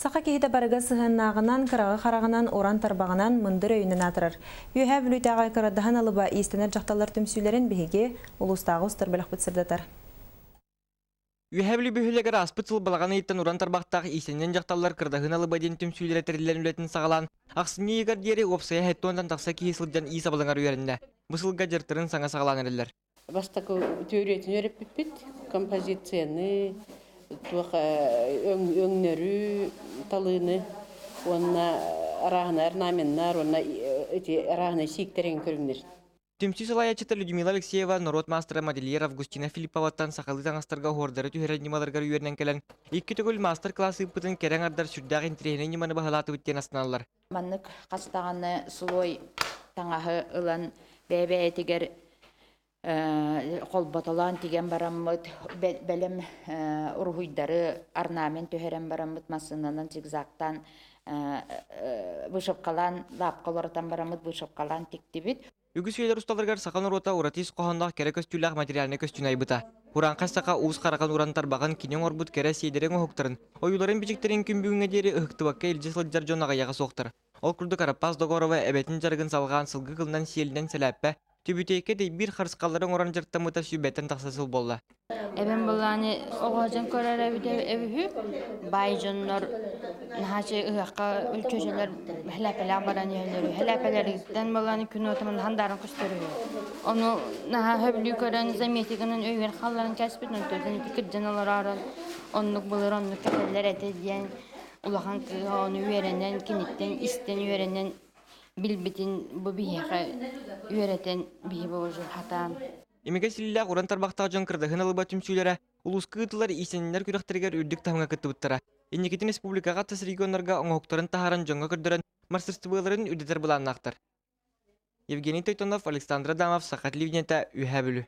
Саха киһитэ барыга сыһыаннааҕынан, кыраҕы хараҕынан, уран тарбаҕынан, мындыр өйүнэн аатырар. Үөһээ Бүлүүтээҕи Кырадаһын алыба иистэнэр дьахталлар түмсүүлэрин биһиги улуустааҕы устар бөлөхпүт сырдатар. Үөһээ Бүлүү бөһүөлэгэр ааспыт сыл балаҕан ыйыттан уран тарбахтаах иистэнньэҥ дьахталлар Кырадаһын алыба диэн түмсүүлэрэ тэриллэн үлэтин саҕалаан, ахсынньы ыйыгар диэри уопсайа 70-тан тахса киһи сылдьан иис абылаҥар үөрэннэ. Бу сылга дьарыктарын саҥа саҕалаан эрэллэр. Бастакы түөрүйэтин үөрэппиппит, композицияны, туох өҥнөрү талыыны уонна арааһынай орнаменнар уонна ити арааһынай сииктэрин көрүҥнэр. Түмсүү салайааччыта Людмила Алексеева норуот маастара модельер Августина Филипповаттан сахалыы таҥастарга оһуордары түһэрэр ньымаларыгар үөрэнэн кэлэн, икки төгүл маастар-кылаас ыыппытын кэрэ аҥардар сүрдээх интэриэһинэй ньыманы баһылаатыбыт диэн астыналлар. Маннык хас даҕаны слой таҥаһы ылан бэйэ-бэйэтигэр холботолоон тигэн бараммыт, бэлэм уруһуйдары орнамент түһэрэн бараммыт, массыынанан зигзагтаан вышивкалаан, лаапка уларытан бараммыт вышивкалаан тиктибит. Үгүс үйэлэр усталарыгар саха норуота ураты ис хоһоонноох кэрэ көстүүлээх материальнай көстүүнү айбыта. Урааҥхай саха уус хараҕын уран тарбаҕын кини оҥорбут кэрэ сиэдэрэй оҥоһуктарын, ойууларын-бичиктэрин күн бүгүҥҥэ диэри ыһыктыбакка илдьэ сылдьар дьон аҕыйаҕа суохтар. Ол курдук Араппаас Догорова эбэтин дьарыгын салҕаан сылгы кылынан сиэлинэн сэлээппэ, түбүтүөккэ дэйбиир харысхаллары оҥорон дьарыктаммыта сүүрбэттэн тахса сыл буолла. Эбэм былааны оҕо көрөр эбитэ эбүһү баай дьоннор наһаачы ыһыахха чөчөлөр хэлээпэлээх баран иһэллэр хэлээпэлэриттэн былааны күн уотумун хандаарын көстөрү ону наһаа хөбүлүү көрөн заметигынан өйүгэр халларын кэспит онтон ити кырдьан олороорон оннук былыр оннук кэтэллэр этэ диэн улахан кыыһа ону үөрэнэн киниттэн истэн үөрэнэн билбитин бу биһиэхэ үөрэтэн биһи бу хатаан Имигэс силлээх уран тарбахтаах дьон Кырдаһын алыба түмсүүлэрэ улууска ыытыллар иистэнньэннэр күрэхтэригэр үрдүк таһымҥа кыттыбыттара. Инникитин республикаҕа тас регионнарга оҥоһуктарын таһааран дьоҥҥо көрдөрөн мастерстволарын үрдэтэр былааннаахтар. Евгений Тойтонов, Александр Адамов, Саха телевидениета, Үөһээ Бүлүү.